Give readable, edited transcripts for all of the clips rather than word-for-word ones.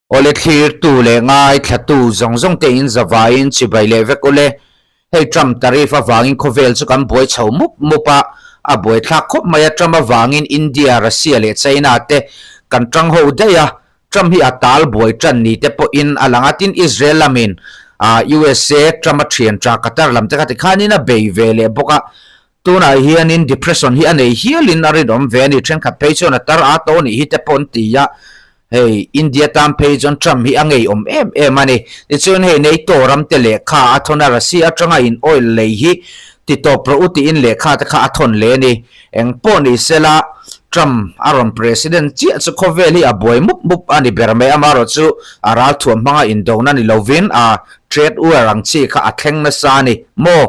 Awle thlirtu leh ngaithlatu zawng zawng te in zavaiin chibai leh vek ule. Hei Trump tariff avangin khawvel chu kan buai chho mup mup a, a buaithlak khawp mai a, Trump avangin India, Russia leh China te kan tang ho daih a, Trump hi a tal buai tan ni te pawhin a lang a, tin Israel lamin USA Trump a thian tha Qatar lam te kha tikhanin a bei ve leh bawk a, Tunah hianin depression hi a nei hialin a rinawm ve a ni. Thenkhat phei chuan a tar a to nih hi te pawh an ti a, hei India tan phei chuan Trump hi a ngeiawm em em a ni. Tichuan hei NATO ram te lehkha a thawn a, Russia atanga in oil lei hi ti tawp rawh u tiin lehkha te kha a thawn leh a ni. Eng pawh ni sela Trump a rawn president chiah chu khawvel hi a buai mup mup a ni ber mai. Amaherawhchu a ralthuam hmanga indona ni lovin a Trade war ang chi kha a thleng nasa a ni maw?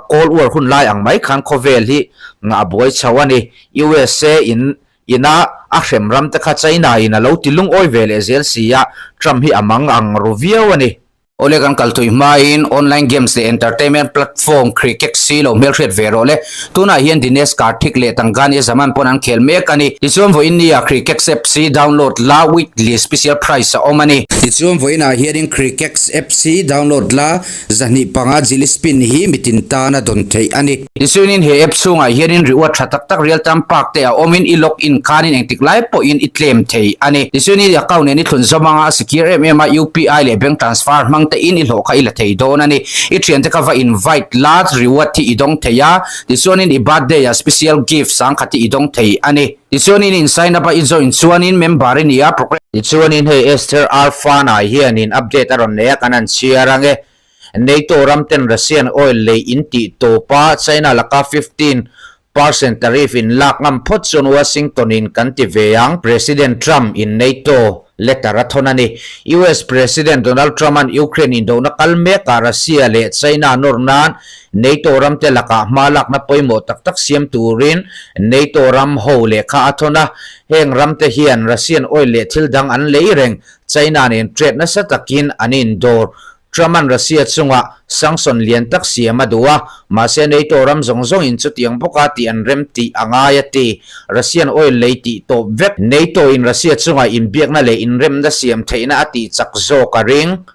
Cold war hun lai ang mai khan khawvel hi a buai chho a ni. USA in ina a hrem ram te kha China in a lo ti lungawi ve leh zel si a, Trump hi a mang ang ru viau a ni. Awle kan kal tui hmain online games leh entertainment platform Crickex lo hmelhriat ve rawh le. Tunah hian Dinesh Karthik leh Tangani Zaman pawn an khel mek a ni. Tichuan vawiin nia Crickex app hi download la weekly special price a awm a ni. Tichuan vawiinah hianin Crickex app hi download la 25 jili spin hi mitin tana dawn theih a ni. Tichuanin he app chhungah hianin reward tha tak tak real time park te a awmin i log in khanin engtik lai pawhin i claim thei a ni. Tichuanin i account nen i thlun zawm anga a secure em em a UPI leh bank transfer hmang tein i hlawh kha i la thei dawn a ni. I thiante kha va invite la reward hi i dawng thei a, tichuanin i birthday ah special gift sangkhat hi i dawng thei a ni. Tichuanin in sign up a i join chuanin member i ni a, progress. Tichuanin hei Esther R Fana hianin update a rawn nei a, kan han chhiar ang e. NATO ram ten Russian oil lei in tih tawp a, China laka 15% tariff in lak ngam phawt chuan Washington in kan ti ve ang, President Trump in NATO letter a thawn a ni. US President Donald Trump an Ukraine indohna kal mekah Russia leh China nawr nan NATO ram te lakah hma lakna pawimawh tak tak siam turin NATO ram ho lehkha a thawn a. Heng ram te hian Russian oil leh thil dang an lei reng, China nen trade nasa takin an indawr. Trump-a'n Russia chungah sanction lian tak siam a duh a, mahse NATO ram zawng zawngin chutiang bawka tih an rem tih a ngai a ti. Russian oil lei tih tawp vek. NATO-in Russia chungah inbiakna leh inremna siam theihna a tih chak zawk a ring.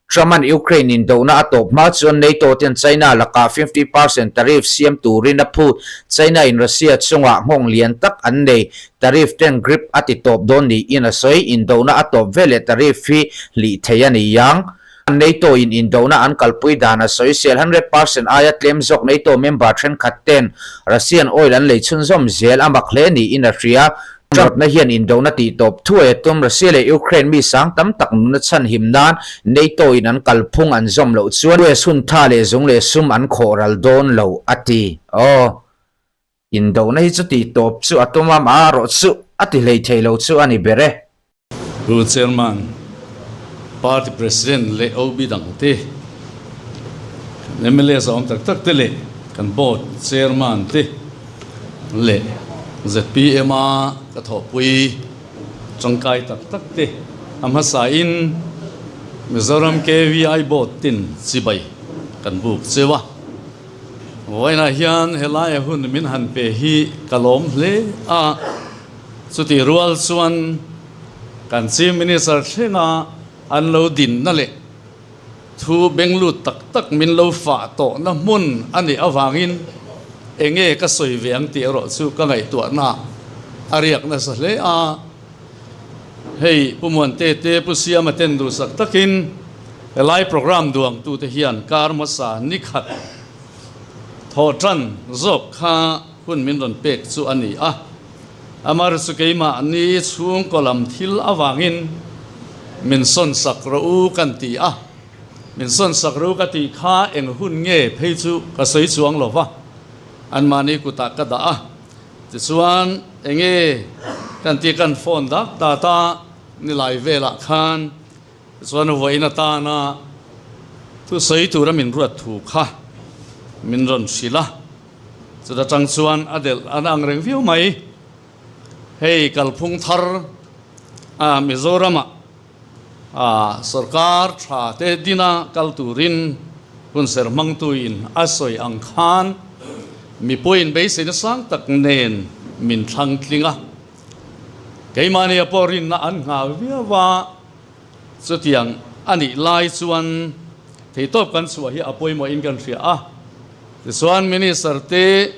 Trump-a'n Ukraine indona a tawp hma chuan NATO ten China lakah 50% tariff siam turin a phut. China-in Russia chungah nghawng lian tak an nei. Tariff ten grip a ti tawp dawn niin a sawi. Indona a tawp veleh tariff hi hlih thei a ni ang. NATO in indona an kalpui dan a sawi. Sel 100% aia tlem zawk NATO member thenkhat ten Russian oil an lei chhunzawm zel a mak hle niin a hria. Trump-na hian indona tih tawp thuai a tum. Russia leh Ukraine mi sang tam tak nuna chhanhim nan NATO in an kalphung an zawm loh chuan US hun tha leh zung leh sum an khawh ral dawn lo a ti. Aw. Indona hi chu tih tawp chu a tum a, mah erawh chu a ti hlei thei lo chu a ni ber e. Pu Chairman, Party President leh OB dangte, kan mla zawm tak tak te leh kan Board Chairman te leh zpm a ka thawhpui tangkai tak tak te a hmasain Mizoram KVI Board tin chibai kan buk cheu a. Vawiinah hian helaia hun min han pe hi ka lawm hle a, chutih rual chuan kan Chief Minister thlenga an lo dinna leh thu benglut tak tak min lo fah tawhna hmun a nih avangin enge ka sawi ve ang tih erawh chu ka ngaihtuahna a riak nasa hle a. Hei Pu Muante te Pu Siama ten duhsak takin helai program duangtute hian kar hmasa ni khat thawh tan zawk kha hun min rawn pek chu a ni a. Amar chu keimahni chhungkaw lam thil avangin min sawn sak rawh u kan ti a. Min sawn sak rawh u ka tih kha eng hun nge phei chu ka sawi chuang lo va, anmahni kutah ka dah a. Tichuan enge kan tih kan phone dak dat a nilai velah khan tichuan vawiin atana thusawi tura min ruat thu kha min rawn hrilh a, chuta tang chuan a delh an ang reng viau mai. Hei kalphung thar a Mizoramah a sorkar tha te dina kal turin hunser hmangtuin a sawi ang khan mipuiin beiseina sang tak nen min thlang tling a. Keimahnia pawh rinna an nghah viau a, Chutiang a nih lai chuan theihtawp kan chhuah hi a pawimawhin kan hria a. Tichuan Minister te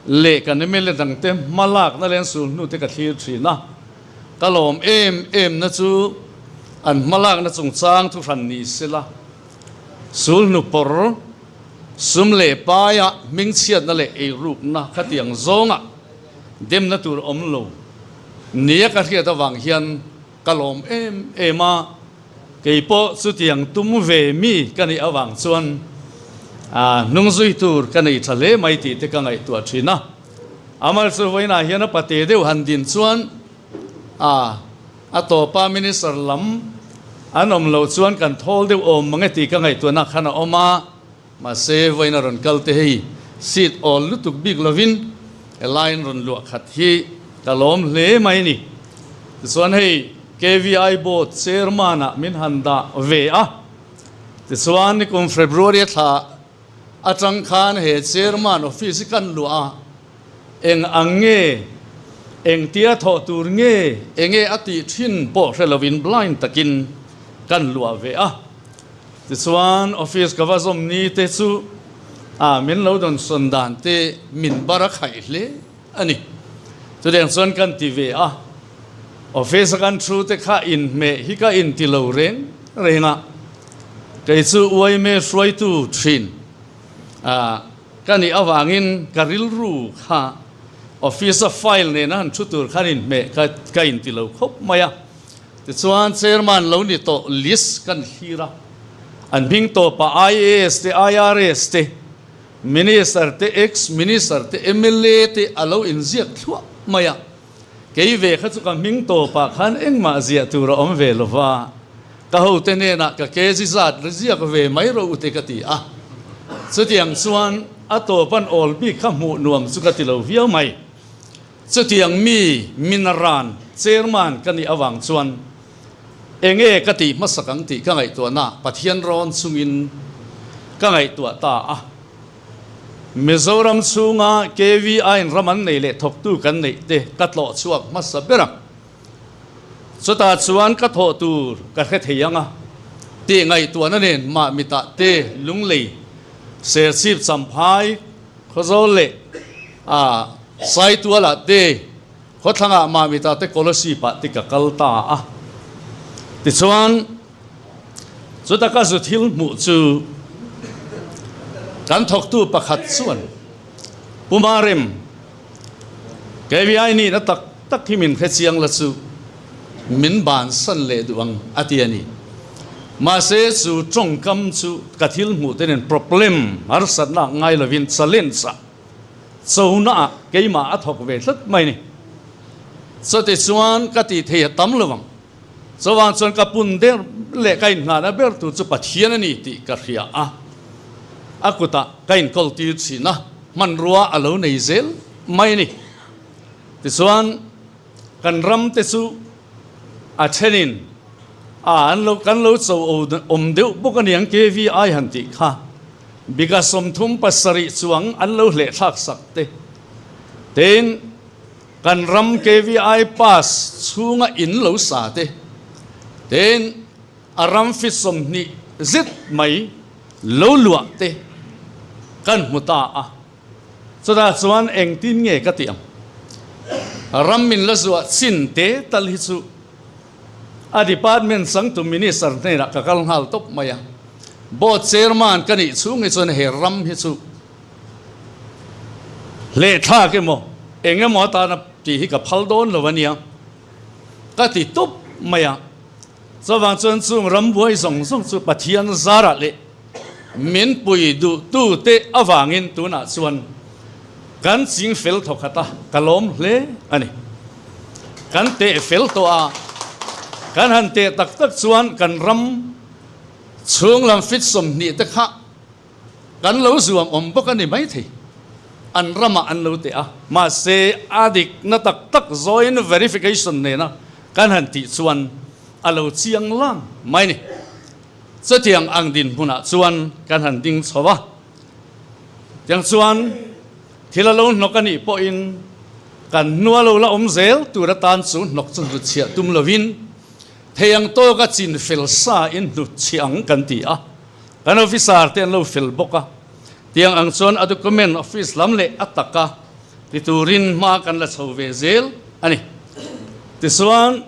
leh kan mla dangte hma lakna leh an sul hnute ka thlir thin a. Ka lawm em em na chu an hma lakna chungchang thuhran ni sela sul hnu pawr sum leh paia hmingchhiatna leh eirukna khatiang zawnga demna tur awm lo nia ka hriat avang hian Ka lawm em em a, kei pawh chutiang tum ve mi ka nih avang chuan hnung zui tur ka nei tha hle mai tih te ka ngaihtuah thin a. Amal chu vawiinah hian a pate deuh han din chuan a tawpa Minister lam an awm loh chuan kan thawl deuh awm mang e tih ka ngaihtuahna khan a awm a. Mahse vawiin a rawn kal te hei seat awl lutuk bik lovin helaiin rawn luah khat hi ka lawm hle mai a ni. Tichuan hei KVI Board Chairman ah min han dah ve a, tichuan nikum February a thla atang khan he Chairman office hi kan luah a, eng ang nge, engtia thawh tur nge, enge a tih thin pawh hre lovin blind takin kan luah ve a. Tichuan office ka va zawm ni te chu a min lo dawn sawn dan te min bar a khaih hle a ni. Chutiang chuan kan ti ve a, office a kan thu te kha inhmeh hi ka inti lo reng reng a, kei chu uaime hruaitu thin a ka nih avangin ka rilru kha office a file nena han thu tur khan inhmeh ka inti lo khawp mai a. Tichuan Chairman lo ni tawh list kan thlir a, an hming tawpah IAS te, IRS te, Minister te, Ex-Minister te, mla te a lo inziak thluah mai a. Kei ve kha chu ka hming tawpah khan engmah ziah tur a awm ve lo va, ka hote hnenah ka kg zat ziak ve mai rawh u te ka ti a. Chutiang chuan a tawp an awl bik kha hmuh nuam chu ka ti lo viau mai. Chutiang mi minaran chairman ka nih avang chuan enge ka tih hmasak ang tih ka ngaihtuahna Pathian rawn chungin ka ngaihtuah ta a. Mizoram chhunga KVI-in ram an nei leh thawktu kan neih te ka tlawh chhuak hmasa ber a. Chutah chuan ka thawh tur ka hre thei ang a tih ngaihtuahna nen mah mitah te lunglei Serchhip Champhai Khawzawl leh a Saitualah te, khawthlangah Mamita te Kolasib-ah te ka kal ta a. Tichuan, chuta ka zu thil hmuh chu kan thawktu pakhat chuan Pu Marem, KVI nihna tak tak hi min hre chiang la chu min bansan leh duh ang a ti a ni. Mahse, chu tawngkam chu ka thil hmuh te nen problem harsatna ngai lovin challenge ah chona ah keimah a thawk ve tlat mai ni. Chutichuan chuan ka tih thei a tam lo ang. Chuvang chuan ka pun der leh ka inngahna ber tur chu Pathian a ni tih ka hria a, a kutah ka inkawl tir thin a, hmanrua a lo nei zel mai a ni. Tichuan kan ram te chu a thenin a an lo kan lo cho awm deuh bawk a niang KVI han tih kha bika 37 chuang an lo hleh thlak sak te tin kan ram KVI pass chhunga in lo sa te tin a ram fit 20 zet mai lo luah te kan hmu ta a. Chutah chuan engtin nge ka tih ang? Ram min la zuah chin te tal hi chu a department changtu minister hnenah ka kal nghal tawp mai a. Board chairman ka nih chhung hi chuan he ram hi chu hlehthlak emaw eng emaw atana tih hi ka phal dawn lo a nia ka ti tawp mai a. Chuvang chuan chung rambuai zawng zawng chu Pathian zarah leh Min pui duhtute avangin tunah chuan kan ching fel thawkhat a, ka lawm hle a ni. Kan teh fel tawh a, kan han teh tak tak chuan kan ram chhung lam fit 20 te kha kan lo zuam awm bawk a ni maithei. An ramah an lo teh a, mahse a dikna tak tak zawiin verification nena kan han tih chuan a lo chiang lang mai ni. Chutiang ang dinhmunah chuan kan han ding chho a, tiang chuan thil a lo hnawk a nih pawhin kan hnua lo la awm zel tur atan chu hnawk chu hnutchhiah tum lovin Thei ang tawka chin fel sa in hnutchhiah ang kan ti a, kan officer te an lo fel bawk a, tiang ang chuan a document office lam leh a taka ti turin hma kan la chho ve zel a ni. Tichuan,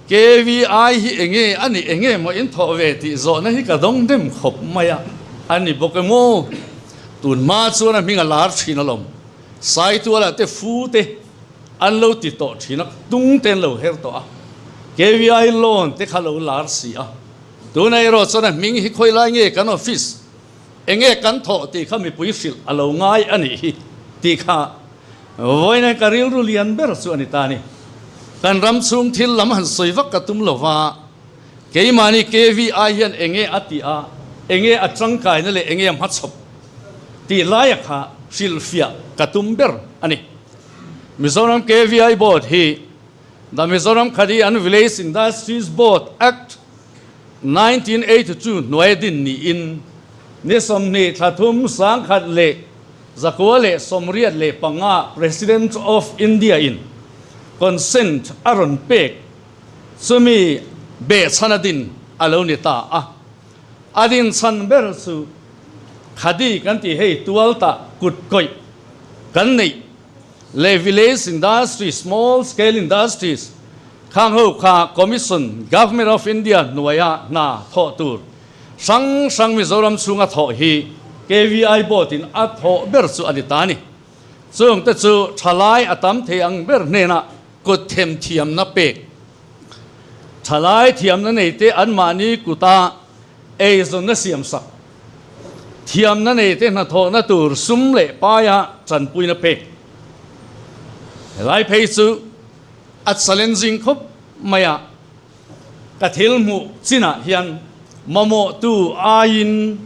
KVI hi enge a ni enge maw in thawh ve tih zawhna hi ka dawng hnem khawp mai a, a ni bawk em aw? Tun hma chuan a hming a lar thin alawm, Saituala te fu te an lo ti tawh thin a, tung te an lo her tawh a, KVI loan te kha lo lar si a, tunah erawh chuan a hming hi khawi lai nge kan office enge kan thawh tih kha mipui hrilh a lo ngai a nih hi tih kha vawiin ka rilru lian ber chu a ni ta a ni. Kan ram chhung thil lam han sawi vak ka tum lo va, keimahni KVI hian enge a tih a, enge a tangkaina leh enge a hmachhawp tih laia kha hrilhfiah ka tum ber a ni. Mizoram KVI Board hi The Mizoram Khadi and Village Industries Board Act, 1982 hnuaia din niin ni 20 thla thum 1985 President of India in consent a rawn pek chumi behchhan a din a lo ni ta a. A din chhan ber chu Khadi kan tih hei tual tah kut kawih kan neih leh village industry, small scale industries, khang ho kha Commission, Government of India hnuaia hna thawh tur hrang hrang Mizoram chhunga thawh hi KVI Board in a thawh ber chu a ni ta a ni. Chung te chu thalai a tam thei ang ber hnenah kut them thiamna pek, thalai thiamna nei te anmahni kuta eizawnna siamsak, Thiamna nei te hnathawhna tur sum leh paia tanpuina pek. Helai phei chu a challenging khawp mai a, ka thil hmuh chinah hian mamawhtu aiin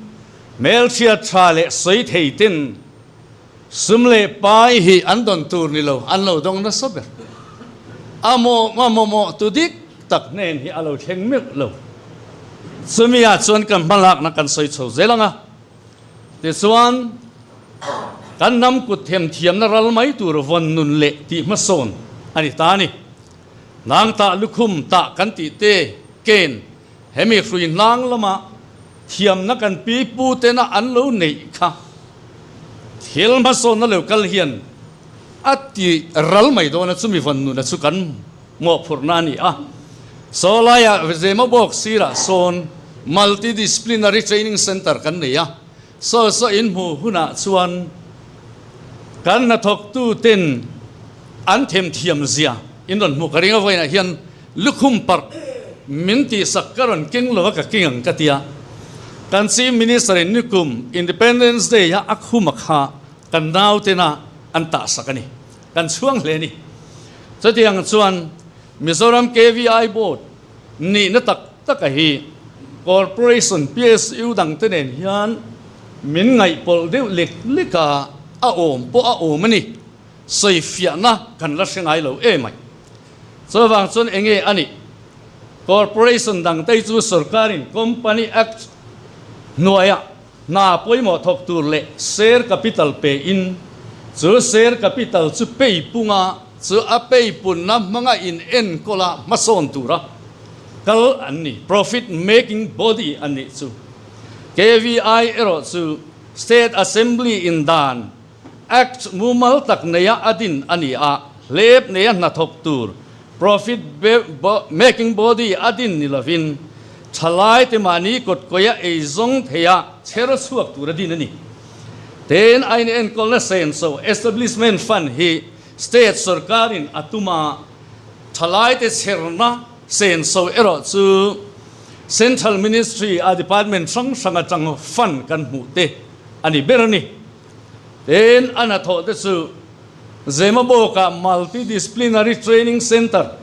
hmelhriat tha leh sawi thei ten sum leh pai hi an dawn tur ni lo, an lo dawng nasa ber. A mamawhtu dik tak hnen hi a lo thleng meuh lo. Chumi ah chuan kan hmalakna kan sawi chho zel ang a, tichuan kan hnam kut themthiamna ral mai tur vawn nun leh tih hmasawn a ni ta a ni. Hnang tah lukhum tah kan tih te ken hemi hrui hnang lama thiamna kan pi pu tena an lo neih kha thil hmasawnna lo kal hian a ti ral mai dawn a, chumi vawn nuna chu kan Mawhphurhna a ni a. Saw laiah Zemabawk sirah sawn Multi-Disciplinary Training Centre kan nei a. Saw saw inhmuh hunah chuan kan hnathawktuten an themthiam zia in rawn hmuh ka ring a, vawiinah hian lukhum parh min tihsak ka rawn keng lo a, ka keng ang ka ti a. Kan Chief Minister in nikum Independence Day a a khuma kha kan nautena an tahsak a ni. Kan chhuang hle a ni. Chutiang chuan Mizoram KVI Board nihna tak taka hi Corporation PSU dangte nen hian min ngaihpawlh deuh lek lek a, a awm pawh a awm a ni. Sawifiahna kan la hre ngai lo em ai. Chuvang chuan enge a nih? Corporation dangte hi chu sorkarin Company Act hnuaiah Hna pawimawh thawk tur leh share capital pe in, chu share capital chu pei punga chu a pei punna hmanga in enkawl a hmasawn tura kal an ni, profit making body an nih chu. KVI erawh chu State Assembly in dan, Act, mumal tak neia a din a ni a, hlep neia hna thawk tur profit making body a din ni lovin thalai te mahni kawtkawia ei zawng theia chher chhuak tur a din a ni. Tin, a in enkawlna senso establishment fund hi state sorkarin a tum a, thalai te chherna senso erawh chu central ministry a department hrang hrang atang fund kan hmuh te a ni ber a ni. Tin, a hnathawh te chu Zemabawkah Multi-Disciplinary Training Centre,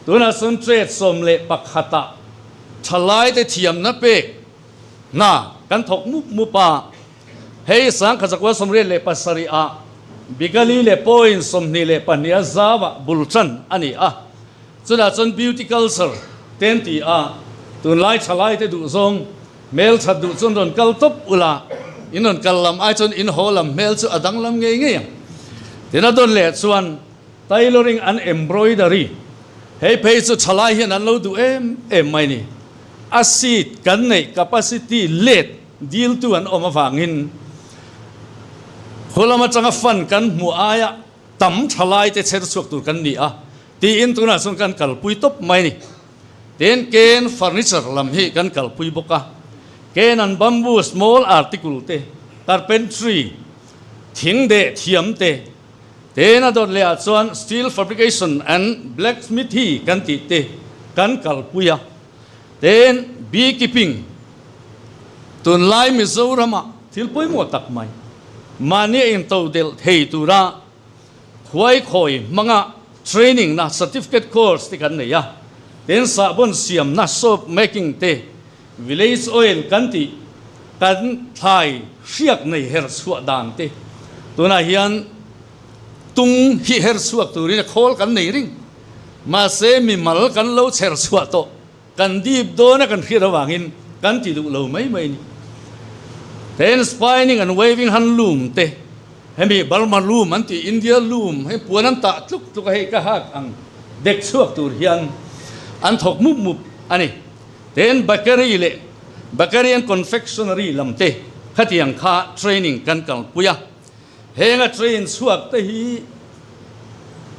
tunah chuan trade 11 ah thalaite thiamna pek hna kan thawk mup mup a. Hei 1987 ah Bigali leh point 22 a zauah bul tan a ni a. Chutah chuan Beauty Culture te an ti a, tunlai thalaite duhzawng Hmel that duh chuan rawn kal tawp ula, in rawn kal lam ai chuan in haw lam hmel chu a danglam ngei ngei ang. Tin a dawn leh chuan tailoring and embroidery Hei phei chu thalai hian an lo duh em em mai ni. A seat kan neih capacity let diltu an awm avangin khulam atanga fund kan hmuh aia tam thalai te chher chhuak tur kan ni a tiin tunah chuan kan kalpui tawp mai ni. Tin cane furniture lam hi kan kalpui bawk a, cane and bamboo small article te, carpentry, thing deh thiam te, Tin a dawt leh ah chuan Steel Fabrication and Blacksmithy kan tih te kan kalpui a. Tin Beekeeping, tunlai Mizoram ah thil pawimawh tak mai, mahni a intodelh thei tura khuaikhawi hmanga training na certificate course te kan nei a. Tin sahbawn siamna soap making te, Village oil kan tih kan thlai hriak nei her chhuah dan te tunah hian tung hi her chhuak turin a khawl kan nei ring. Mahse mimal kan lo chher chhuah tawh kan dip dawn a kan hriat avangin kan ti duh lo mai mai a ni. Then spinning and weaving han loom te hemi Burma loom an tih India loom hei puan an tah tluk tluk a hei ka hak ang dek chhuak tur hian an thawk mup mup a ni. Tin, bakery leh bakery and confectionery lam te khatiang kha training kan kalpui a. Heng a train chhuak te hi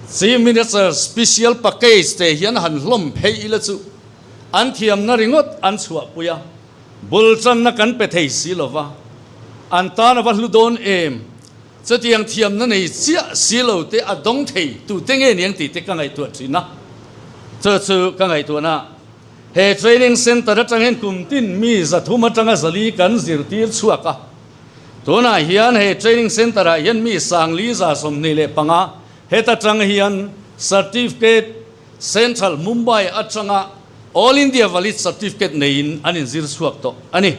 Chief Minister Special Package te hian han hlawm phei ila chu an thiamna ringawt an chhuahpui a, bul tanna kan pe thei si lova, an tan a va hlu dawn em? Chutiang thiamna nei chiah si lo te a dawng thei tute nge niang tih te ka ngaihtuah thin a, chu chu ka ngaihtuahna. He training centre atang hian kum tin mi 300 atanga 400 kan zirtir chhuak a. Tunah hian he training centre ah hian mi 4125 heta tang hian certificate Central Mumbai atanga All India valid certificate neiin an inzir chhuak tawh a ni.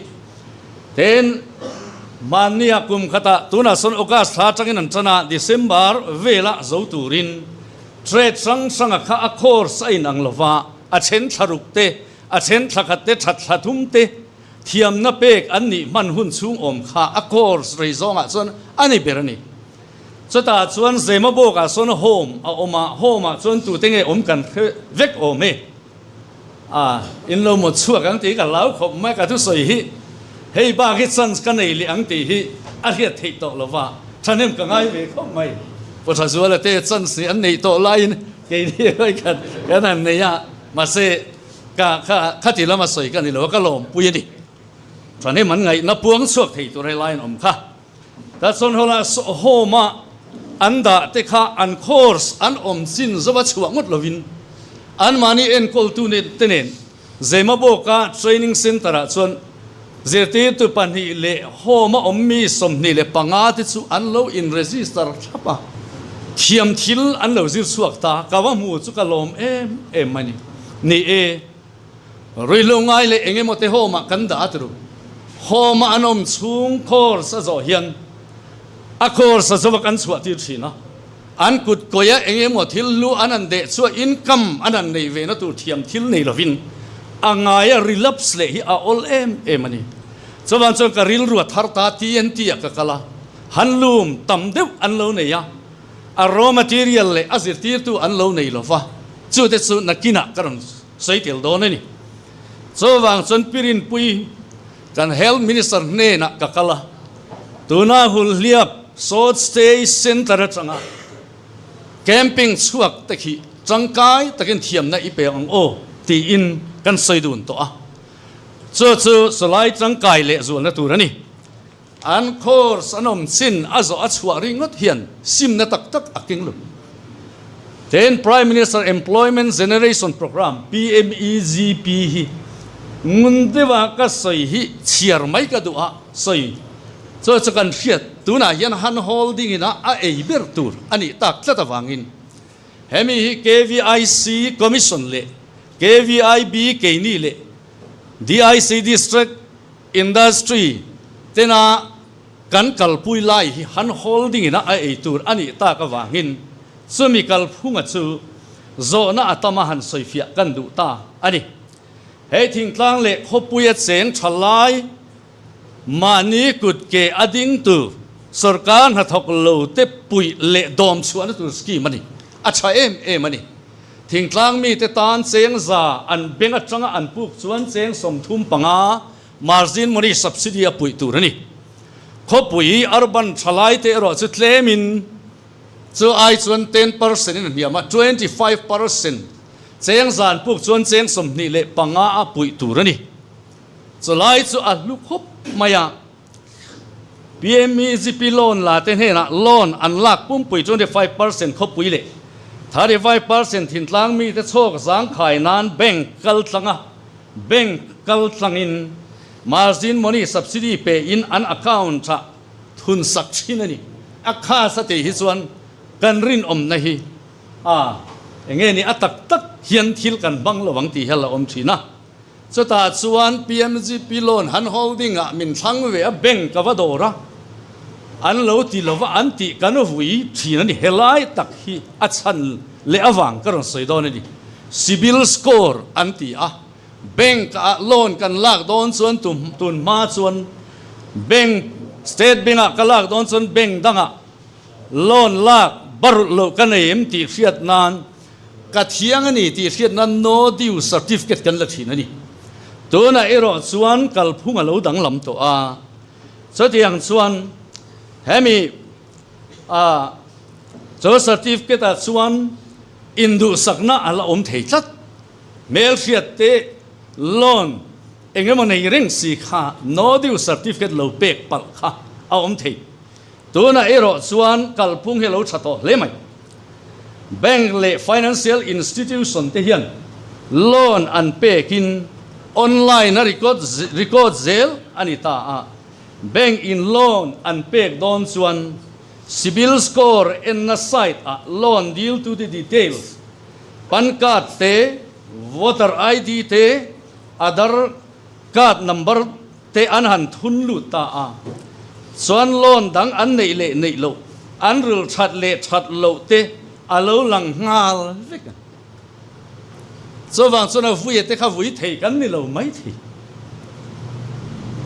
Tin, hmannia kum khatah tunah sawn August thla atangin an tan a, December velah zo turin trade hrang hranga kha a course a inang lova, A then thla ruk te, a then thla khat te, that thla thum te thiamna pek an nih hman hun chhung awm kha a course rei zawngah chuan a ni ber a ni. Chutah chuan Zemabawkah sawn home a awm a, home ah chuan tute nge awm kan hre vek awm e. A, in lo maw chhuak ang tih ka hlau khawp mai ka thusawi hi hei bak hi chance ka nei leh ang tih hi a hriat theih tawh lo va, thahnem ka ngai ve khawp mai. Pu Thazuala te chance nih an neih tawh laiin Keini hawi khat kan han nei a, mahse ka kha khati lama sawi ka ni lo a, ka lawmpui a ni. Thahnem an ngaihna puang chhuak thei tur helai an awm kha. Ta chuan hawla home a an dah te kha an course an awm chin zova chhuah ngawt lovin anmahni enkawltu te nen Zemabawka training centre ah chuan zirtirtu pahnih leh home a awm mi 25 te chu an lo in register thlap a, thiam thil an lo zir chhuak ta, ka va hmu chu ka lawm em em a ni. Ni e, ruihhlo ngai leh eng emaw te home ah kan dah a turu. Home a an awm chhung course a zawh hian a course a zawh a kan chhuah tir thin a. An kut kawia eng emaw thil lu an han deh chuah income an han nei ve na tur thiam thil nei lovin a ngaia relapse leh hi a awl em em a ni. Chuvang chuan ka rilru a thar ta TNT ah ka kal a, handloom tam deuh an lo nei a, a raw material leh a zirtirtu an lo nei lova, chute chu nakinah ka rawn sawi tel dawn a ni. Chuvang chuan Pirinpui kan Health Minister hnenah ka kal a, tuna Hulhliap Short Stay Centre atanga camping chhuak te khi tangkai takin thiamna i pe ang aw tiin kan sawi dun tawh a. Chu chu sawlai tangkai leh zualna tur a ni. An course an awm chin a zawh a chhuah ringawt hian simna tak tak a keng lo. Tin, Prime Minister Employment Generation Programme, PMEGP, hi ngun deuha ka sawi hi chhiar mai ka duh a, sawi chu chu kan hriat tunah hian hand holding ina a ei ber tur a nih tak tlat avangin hemi hi KVIC Commission leh KVIB keini leh DIC District Industry tena kan kalpui lai hi han holding ina a ei tur a nih tak avangin chumi kalphunga chu zawhna a tama han sawifiah kan duh ta a ni. Hei thingtlang leh khawpuia cheng tha lai mahni kut ke a ding tur sorkar hnathawk lo te puih leh dawm chhuahna tur scheme a ni. A tha em em a ni. Thingtlang mite tan cheng za an bank atanga an puk chuan cheng 35 margin money subsidy a puih tur a ni. Khawpui urban thalaite erawh chu tlemin chu ai chuan 10% in a hniam a, 25% cheng za an puk chuan cheng 25 a puih tur a ni. Chulai chu a hlu khawp mai a. PMEGP loan la te hnenah loan an lak pumpui 25% khawpui leh 35% thintlang mite chhawk zangkhai nan bank kal tlanga bank kal tlangin margin money subsidy pe in an account ah thun sak thin a ni. A khas a tih hi chuan kan rinawmna hi a enge ni a tak tak hian thil kan hmang lo ang tih hi a la awm thin a. Chutah chuan PMGP loan han holding ah min thlang ve a, bank ka va dawr a, an lo ti lova an tih kan vui thin a ni. Helai tak hi a chhan leh avang ka rawn sawi dawn a ni. Cibil score an ti a, bank ah loan kan lak dawn chuan tun hma chuan bank, state bank ah ka lak dawn chuan bank dangah loan lak barulh loh ka nei em tih hriat nan Ka thiang a ni tih hriatna no due certificate kan la thin a ni. Tunah erawh chuan kalphung a lo danglam tawh a. Chutiang chuan hemi a chu certificate ah chuan induhsakna a la awm thei tlat. Hmelhriat te loan eng emaw nei reng si kha no due certificate lo pek palh kha a awm thei. Tunah erawh chuan kalphung hi a lo tha tawh hle mai. Bank leh financial institution te hian loan an pekin online a record record zel a ni ta a. Bank in loan an pek dawn chuan CIBIL score enna site ah loan dil tute details, pan card te, voter ID te, Aadhar card number te an han thun lut ta a, chuan loan dang an neih leh neih loh, an ril that leh that loh te a lo lang nghal vek a. Chuvang chuan a vuia te kha vui thei kan ni lo mai thei.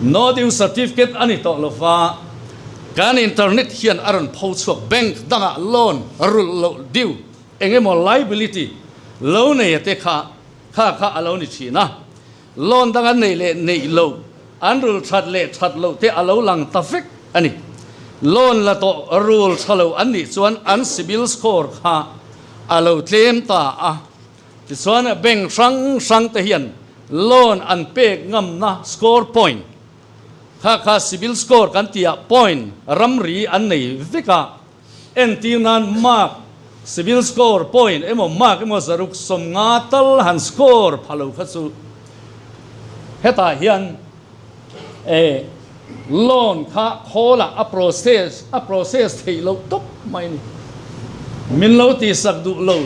No due certificate a ni tawh lo va, kan internet hian a rawn pho chhuak bank dangah loan rulh loh due eng emaw liability lo neia te kha kha kha a lo ni thin a. Loan dang an neih leh neih loh, an rul that leh that loh te a lo lang ta vek a ni. Loan la tawh rul tha lo an nih chuan an CIBIL score kha a lo tlem ta a. Tichuan bank hrang hrang te hian loan an pek ngamna score point kha kha CIBIL score kan tih ah point ramri an nei vek a. Entir nan mark, CIBIL score point emaw mark emaw 150 tal han score pha lo kha chu hetah hian eh loan kha khawlah a process a process theih loh tawp mai a ni. Min lo tihsak duh lo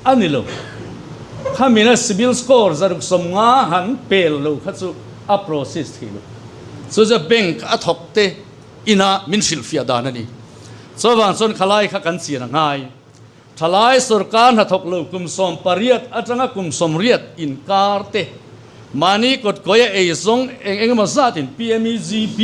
a ni lo. Khamina CIBIL score 150 han pel lo kha chu a process theih loh. Chu chu bank a thawk te ina min hrilhfiah dan a ni. Chuvang chuan khalai kha kan chian a ngai. Thalai sorkar hnathawk lo kum 18 atanga kum 80 inkar te mahni kawtkawia ei zawng eng eng emaw zatin PMEGP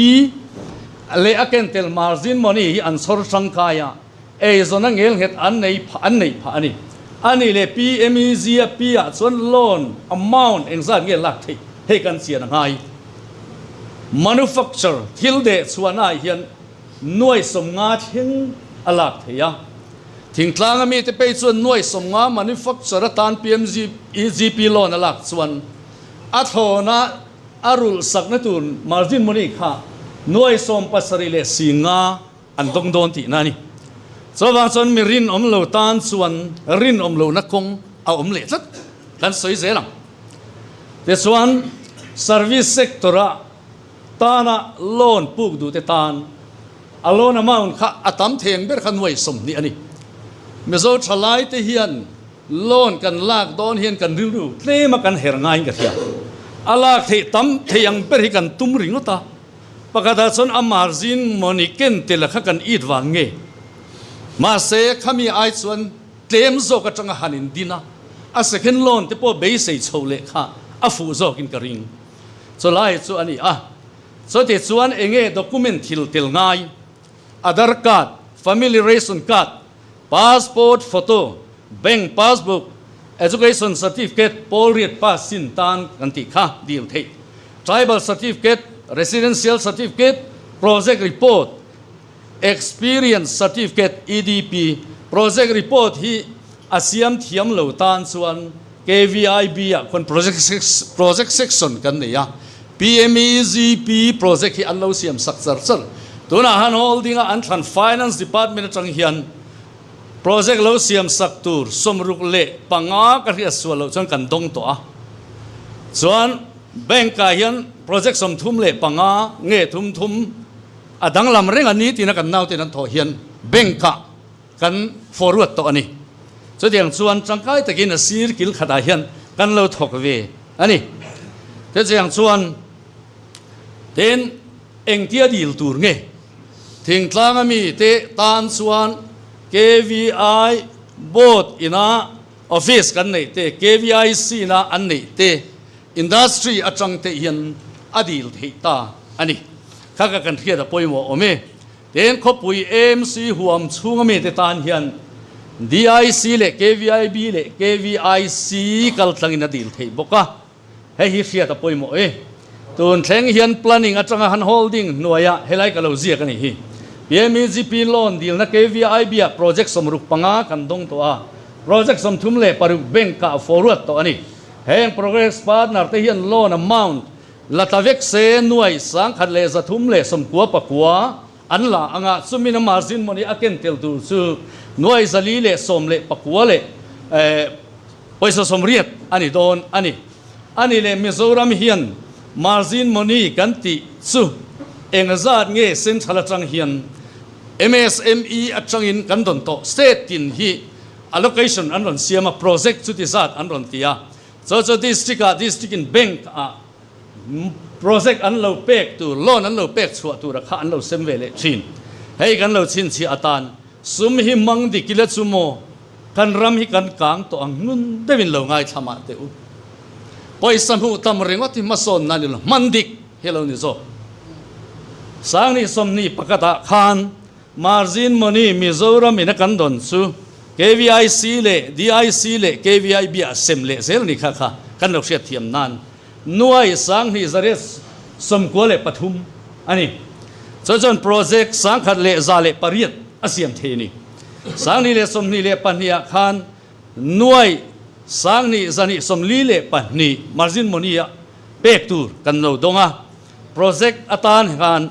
leh a ken tel margin money hi an chhawr tangkai a, eizawn a ngelnghet an nei phah an neih phah a ni. A nih leh PMEG a P ah chuan loan amount engzat nge lak theih hei kan chian a ngai. Manufacture thil deh chhuahnaah hian nuai 50 thleng a lak thei a. Thingtlanga mite pei chuan nuai 50 manufacture atan PMEGP loan a lak chuan a thlawna a rulh sakna tur margin money kha nuai 75 an dawng dawn tihna a ni. Chuvang chuan mi rinawm lo tan chuan rinawm lohna kawng a awm leh tlat kan sawi zel ang. Tichuan service sector-a tana loan puk duhte tan a loan amount kha a tam thei ang ber kha nuai 20 a ni. Mizo thalaite hian loan kan lak dawn hian kan rilru tlema kan her ngaiin ka hria. A lak theih tam thei ang ber hi kan tum ringawt a. Pakhatah chuan a margin money ken tel a kha kan it vang nge? Mahse, khami ai chuan tlem zawk atanga han in din a, a second loan te pawh beisei chho leh kha a fuh zawkin ka ring. Chulai chu a ni a. Chuti chuan enge document thil tel ngai? Aadhar card, family ration card, passport photo, bank passbook, Education Certificate pawl riat pass chin tan kan tih kha dil theih. Tribal Certificate, Residential Certificate, Project Report, Experience Certificate, EDP, Project Report hi a siam thiam lo tan chuan KVIB ah khuan Project Section kan nei a, PMEGP project hi an lo siam sak char char. Tunah han holding a an thlan Finance Department atang hian Project lo siam sak tur 65 ka hriat sual loh chuan kan dawng tawh a. Chuan Bank ah hian project 35 nge thum thum a danglam reng a ni tina kan nauten an thawh hian bank ah kan forward tawh a ni. Chutiang chuan tangkai takin a sir kil khatah hian kan lo thawk ve a ni. Chutiang chuan tin engtia dil tur nge thingtlang a mi te tan chuan KVI board ina office kan neih te, KVIC na an neih te, Industry atang te hian a dil theih ta a ni. Kha ka kan hriat a pawimawh awm e. Tin, khawpui AMC huam chhunga mite tan hian DIC leh KVIB leh KVIC kal tlangin a dil theih bawk a. Hei hi hriat a pawimawh e. Tun thleng hian planning atanga han holding hnuaiah helai ka lo ziak a nih hi. PMEGP loan dilna KVIB ah project 65 kan dawng tawh a. Project 36 bank ah forward tawh a ni. Heng Progress Partner te hian loan amount la tla vek se 1,399 an la anga chumin a margin money a ken tel tur chu 419 leh pawisa 80 a ni dawn a ni. A ni leh Mizoram hian margin money kan tih chu engzat nge central atang hian MSME atangin kan dawn tawh state tin hi Allocation an rawn siam a, project chuti zat an rawn ti a, chaw chu district ah district in bank ah project an lo pek tur, loan an lo pek chhuah tur a kha an lo sem ve leh thin. Hei kan lo chhinchhiah atan sum hi mang dik ila chu maw kan ram hi kan kang tawh ang ngun deuhin lo ngaithla mah teh u. Pawisa hmuh tam ringawt hi hmasawn nan ilo hman dik hi a lo ni zawk. Sangni 21 ah khan Margin money Mizoram in a kan dawn chu KVIC leh DIC leh KVIB ah sem leh zel ni kha kha kan lo hriat thiam nan nuai 2893 a ni. Chu chuan project 1,108 a siam thei a ni. 2022 ah khan nuai 2242 margin money ah pek tur kan lo dawng a. Project atan khan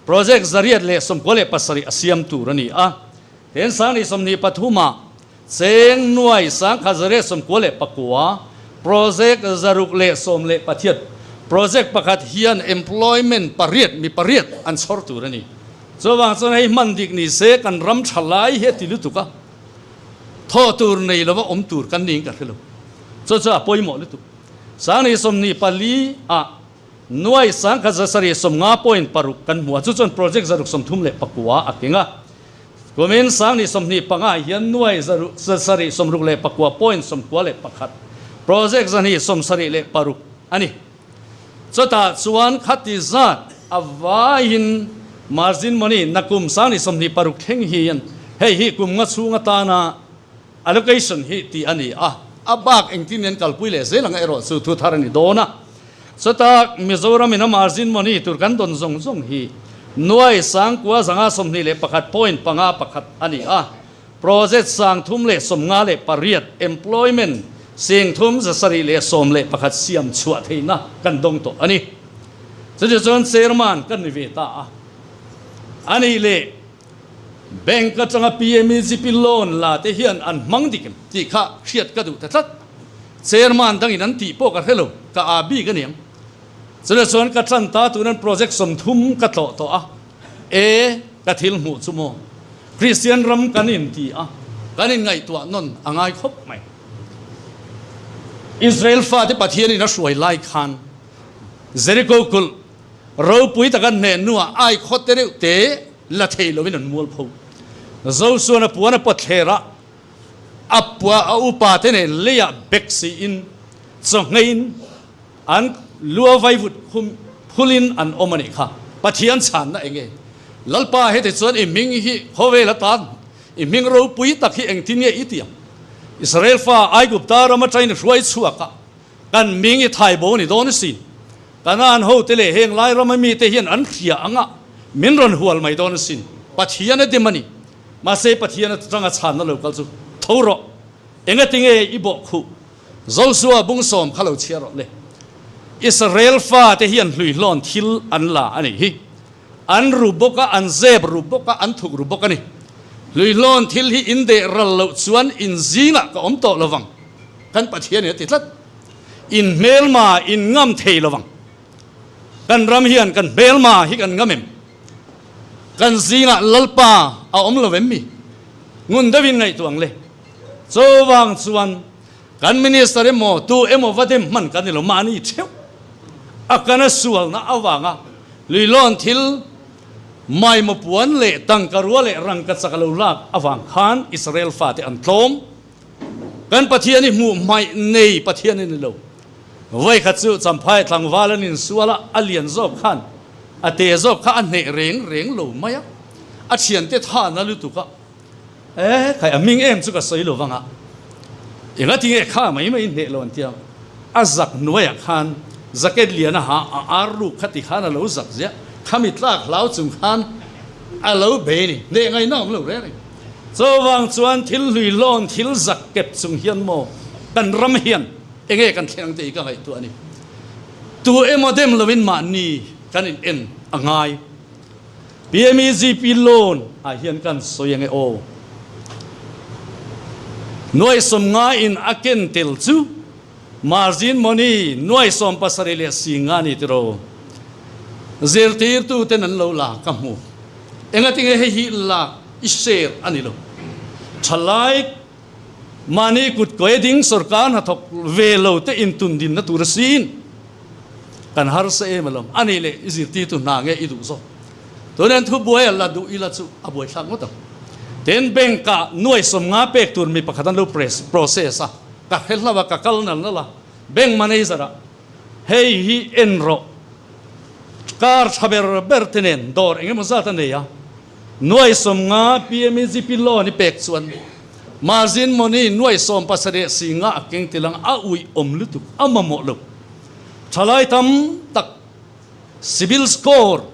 Project 897 a siam tur a ni a, ten 2023 ah cheng 1199 project 618 project pakhat hian employment pariat mi pariat an chhawr tur a ni. Chuvang chuan hei hman dik ni se kan ram tha lai hi a ti lutuk a, thaw tur nei lova awm tur kan niin ka hre lo. Chu chu a pawimawh lutuk. 2024 ah Nuai 1750.6 kan hmu a, chu chuan project 639 a keng a. Kumin 2025 hian nuai 769.91 project 276 a ni. Chutah chuan khati zat a vaiin margin money nakum 2026 thleng hian hei hi kum nga chhung atana Allocation hi tih a ni a, a bak engtin an kalpui leh zel ang erawh chu thu thar a ni dawn a. Chutah Mizoram in a margin money tur kan dawn zawng zawng hi nuai 9521.51 a ni a, project 358 employment 3711 siam chhuah theihna kan dawng tawh a ni. Chutichuan Chairman kan ni ve ta a, a nih leh Bank atanga PMEGP loan la te hian an hmang dik em tih kha hriat ka duh ta tlat. Chairman dangin an tih pawh ka hre lo, ka aa bik a niang. Chutah chuan ka tan ta tunan project 30 ka tlawh tawh a, e ka thil hmuh chu maw Kristian ram kan in ti a, kan in ngaihtuah nawn a ngai khawp mai. Israel fate Pathianin a hruai lai khan Jericho kulh ropui taka hneh hnuah ai khaw te reuh te la thei lovin an mual pho. Zosuan a puan a pawt thler a, a pua a upa te nen leiah bek siin chawngheiin an lu a vaivut khum phulin an awm a nih kha. Pathian chhanna eng nge? Lalpa heti chuan i hming hi khawvel atan i hming ropui tak hi engtin nge i ti ang? Israel fa Aigupta ram atangin i hruai chhuak a, kan hming i thai bo a ni dawn asin. Kanaan hote leh heng lai rama mite hian an hria anga min rawn hual mai dawn asin. Pathian a dim a ni. Mahse Pathian atanga chhanna lo kal chu tho rawh. Engatinge i bawh khuh? Josua bungsawm kha lo chhiar rawh le. Israel fate hian hluihlawn thil an la a nih hi. An ru bawk a, an zep ru bawk a, an thuk ru bawk a ni. Hluihlawn thil hi in deh ral loh chuan in zingah ka awm tawh lovang, kan Pathian in a ti tlat. In hmelma in ngam thei lovang. Kan ram hian kan hmelma hi kan ngam em? Kan zingah Lalpa a awm lo em mi? Ngun deuhin ngaihtuah ang le. Chuvang chuan kan Minister emaw tu emaw va dem hman kan ni lo, mahni theuh a kana sualna avanga luilawn thil maimaw puan leh tangka rua leh rangka chak a lo lak avang khan Israel fate an tlawm. Kan Pathian hi hmuh hmaih nei Pathian a ni lo. Vawikhat chu Champhai tlangval an insual a, a lian zawk khan a te zawk kha a hneh reng reng lo mai a, a thiante than a lutuk a. E, khai a hming em chu ka sawi lo vang a, enga tinge kha mai mai hneh lo an tia, a zak hnuaiah khan jacket lian a ha a ar ruk kha ti khan a lo zak ziah, khami tlak hlau chung khan a lo bei ni, hneh ngaihna awm lo reng reng. Chuvang chuan thil hlui hlawn thil zak kep chung hian maw kan ram hian enge kan thleng ang tih hi ka ngaihtuah a ni. Tu emaw dem loin mahni kan in en a ngai. PMEGP loan ah hian kan sawi ange aw. Nuai 50 in a ken tel chu margin money nuai 76 nga ni tiraw. Zirtirtu ten an lo la ka hmu. Engatinge hei hi lak i share a ni lo. Thalai mahni kut kawi ding sorkar hnathawk ve lo te intundinna tur a sin. Kan harsa em alawm. A nih leh i zirtirtu hna nge i duh zawk? Tunah hian thubuai a la duh ila chu a buaithlak ngawt ang. Tin, bank ah nuai 50 pek tur mi pakhat an lo process a, ka hre hlauh a, ka kal nal nal a, bank manager ah hei hi en rawh, car tha ber ber te nen dawr eng emaw zat a nei a, nuai 50 PMEGP loan i pek chuan margin money nuai 75 a keng tilang a uih awm lutuk a mamawh lo. Thalai tam tak CIBIL score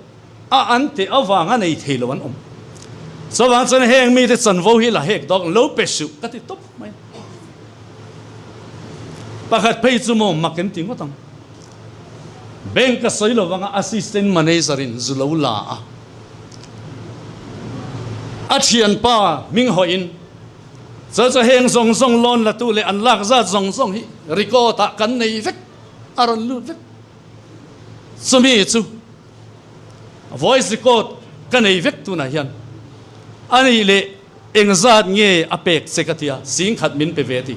a an teh avanga nei thei lo an awm. Chuvang chuan heng mite chanvo hi la hek dawk lo pe suh ka ti tawp mai. Pakhat phei chu maw mak em ti ngawt ang. Bank a sawi lovanga assistant manager in zu lo la a. A thianpa hming hawih in Chu chu heng zawng zawng loan la tu leh an lak zat zawng zawng hi record ah kan nei vek, a rawn lut vek. Chumi chu voice record ka nei vek tunah hian a nih leh engzat nge a pek che ka tia, 10,000 min pe ve ti.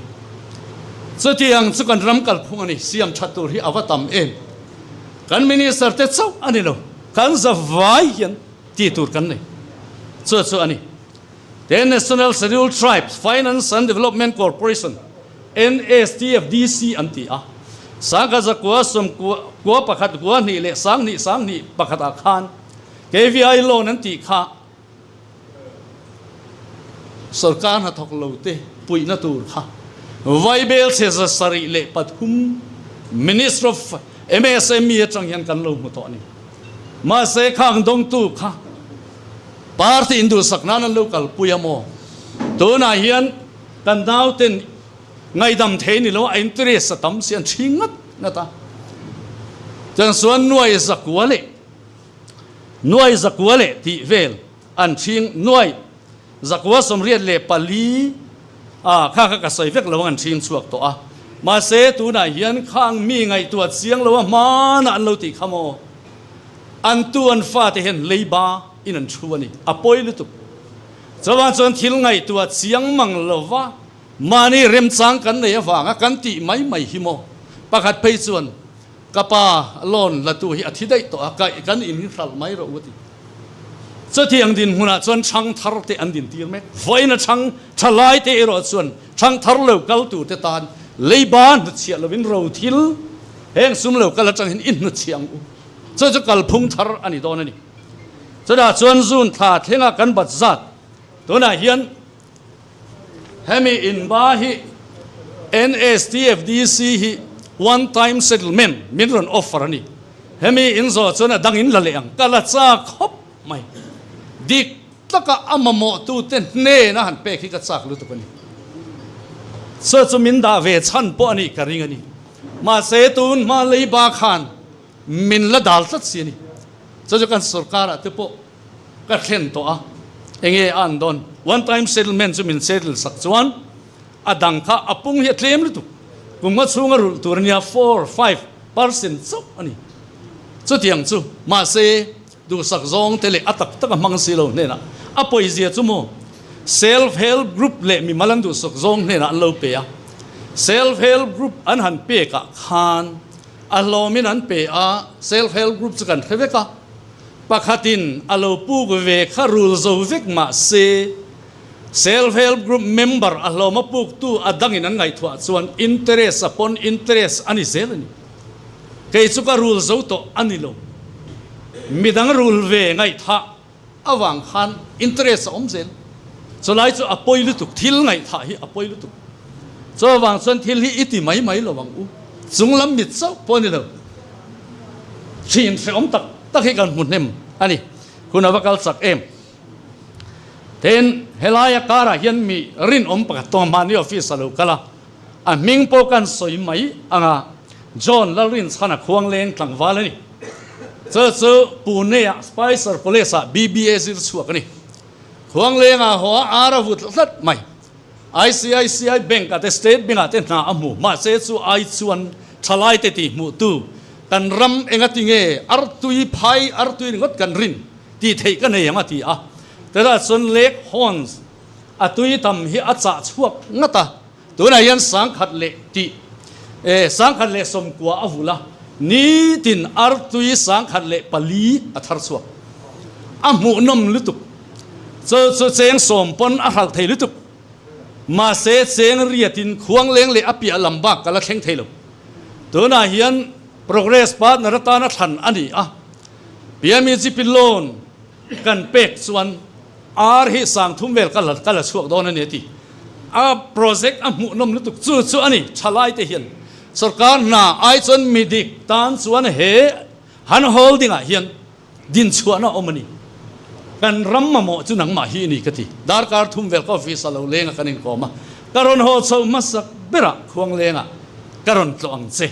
Chutiang chu kan ram kalphung a ni, siam that tur hi a va tam em. Kan minister te chauh a ni lo, kan zavai hian ti tur kan nei. Chu chu a ni. The National Scheduled Tribes Finance and Development Corporation, NSTFDC, an ti a. 1961 2 leh 2 2 1 ah khan KVI loan an tih kha sorkar hnathawk lo te puihna tur kha Vaibel chhe 73 Ministry of MSME atang hian kan lo hmu tawh a ni. Mahse khang dawngtu kha Party induhsak nan an lo kalpui a maw? Tunah hian kan nauten ngaihdam thei ni lo a interest a tam si an ṭhing ngat ngat a. Chuan chuan nuai zakua leh nuai zakua leh tih vel an ṭhing nuai zakua 84 a kha kha ka sawi vek lo ang an ṭhing chhuak tawh a. Mahse tunah hian khang mi ngaihtuah chiang lo a hmanah an lo tih kha maw? An tu an fate hian leiba in an thu a ni. A pawi lutuk. Chuvang chuan thil ngaihtuah chiang mang lova mahni remchang kan nei avanga kan tih mai mai hi maw? Pakhat phei chuan ka pa loan la tu hi a thi daih tawh a, kaih kan in hi hralh mai rawh u a ti. Chutiang dinhmunah chuan chhang thar te an dintir mek. Vawiin a chhang tha lai te erawh chuan chhang thar lo kal tur te tan leiba hnutchhiah lovin ro thil heng sum lo kal atang hian i hnutchhiah ang u. Chu chu kalphung thar a ni dawn a ni. Chutah chuan June thla thlenga kan bat zat tunah hian hemi inba hi. NSTFDC hi one time settlement min rawn offer a ni. Hemi in zawh chuan a dang in la leh ang. Ka la chak khawp mai. Dik taka a mamawhtute hnena han pek hi ka chak lutuk a ni. Chu chu min dah ve chhan pawh a nih ka ring a ni. Mahse tun hma leiba khan min la dal tlat si a ni. Chu chu kan sorkarah te pawh ka thlen tawh a, enge a an dawn? One time settlement chu min settle sak chuan a dang kha a pung hi a tlem lutuk. Kum nga chhunga rulh tur a nia, 4, 5% chauh a ni. Chutiang chu mahse duhsak zawng te leh a tak tak a hmang si lo hnenah a pawizia chu maw Self Help Group leh mimal an duhsak zawng hnenah an lo pe a. Self Help Group an han pekah khan a hlawmin an pe a, Self Help Group chu kan hre vek a. Pakhatin a lo puk ve kha rul zo vek mah se, Self Help Group member a hlawm a puktu a dangin an ngaihtuah chuan interest a pawn interest a ni zel a ni. Kei chu ka rul zo tawh a ni lo. Midang rul ve ngaihthah avang khan interest a awm zel. Chulai chu a pawi lutuk, thil ngaihthah hi a pawi lutuk. Chuvang chuan thil hi i ti mai mai lo ang u. Chunglam mit chauh pawh a ni lo. Thin hrehawm tak tak hi kan hmu hnem a ni. Hun a va kal chak em. Tin, helaia karah hian mi rinawm pakhat tawng mahni office a lo kal a, a hming pawh kan sawi mai ang a, John Lalrinchhana Khuangleng tlangval a ni. Chu chu Pune-ah Spicer College-ah BBA zir chhuak a ni. Khuanglengah haw a ar a vut tlat mai. ICICI Bank-ah te State Bank-ah te hna a hmu. Mahse chu ai chuan thalaite tih hmuhtu kan ram enga tinge artui phai artui ringawt kan rin tih theih ka nei ang a ti a. Tah chuan Lake Horns a tui tam hi a chah chhuak ngat a. Tunah hian sangkhat leh tih e 1019 a vul a, nitin artui 1004 a thar chhuak. A hmuhnawm lutuk. Chu chu cheng sawm pawn a hralh thei lutuk. Mahse cheng riatin khuang leng leh a piah lam bak ka la thleng thei lo. Tunah hian Progress Partner atana thlan a ni a, PMEGP loan kan pek chuan ar hi 3000 vel ka la ka la chhuak dawn a ni a ti. A project a hmuhnawm lutuk chu chu a ni. Thalai te hian sorkar hna ai chuan mi dik tan chuan he han holding ah hian dinchhuahna a awm a ni. Kan ram mamawh chu nangmah hi a ni ka ti. Darkar thum vel ka office a lo leng a kan inkawm a, ka rawn haw chho hmasak berah khuang lengah ka rawn tlawh ang che.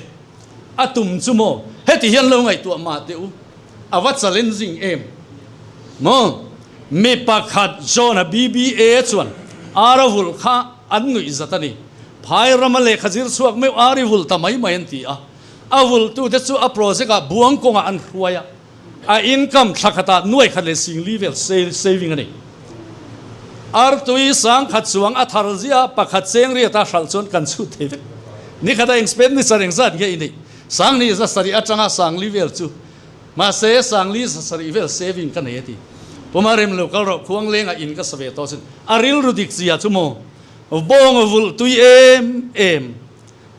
A tum chu maw? Heti hian lo ngaihtuah mah teh u. A va challenging em maw? Mi pakhat John-a BBA chuan ar a vulh kha an nuih zat a ni. Phai rama lehkha zir chhuak meuh ar i vulh ta mai mai an ti a. A vulhtute chu a project-ah buang kawngah an hruai a, a income thla khatah nuai khat leh singli vel saving a nei. Artui 10,000 chuang a thar zia pakhat cheng riata hralh chuan kan chhut thei vek. Nikhata expenditure engzat nge i neih? 2700 atanga 4000 vel chu. Mahse, 4700 vel saving ka nei a ti. Puma rem lo kal rawh, khuang lengah in ka sa ve tawh sin. A rilru dik zia chu maw? Bawng vulh tui em em.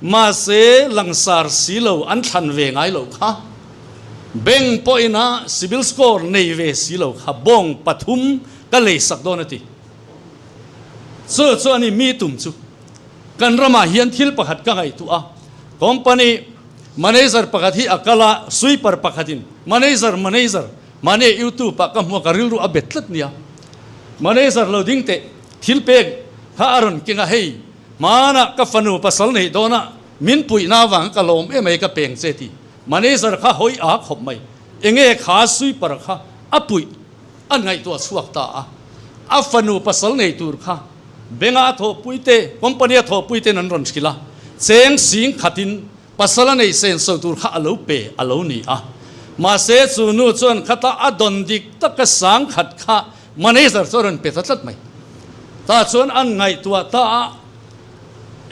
Mahse, langsar si lo an thlan ve ngai lo kha. Bank pawhin a CIBIL score nei ve si lo kha bawng pathum ka lei sak dawn a ti. Chu chu a ni mi tum chu. Kan ramah hian thil pakhat ka ngaihtuah a, company manager pakhat hi a kal a, sweeper pakhatin manager manager mahni youtube ah ka hmu a ka rilru a bet tlat nia. Manager lo ding teh thil pek kha a rawn keng a hei Hmanah ka fanu pasal neih dawnah min puihna avang ka lawm em ai ka peng che ti. Manager kha hawi a khawp mai. Enge kha sweeper kha a puih an ngaihtuah chhuak ta a. A fanu pasal nei tur kha bank-a a thawhpui te, company a thawhpui ten an rawn hrilh a. Cheng sing khatin pasal a nei senso tur kha a lo pe a lo ni a. Mahse chu nu chuan khata a dawn dik taka 10,000 kha Manager chu a rawn pe ta tlat mai. Tah chuan an ngaihtuah ta a,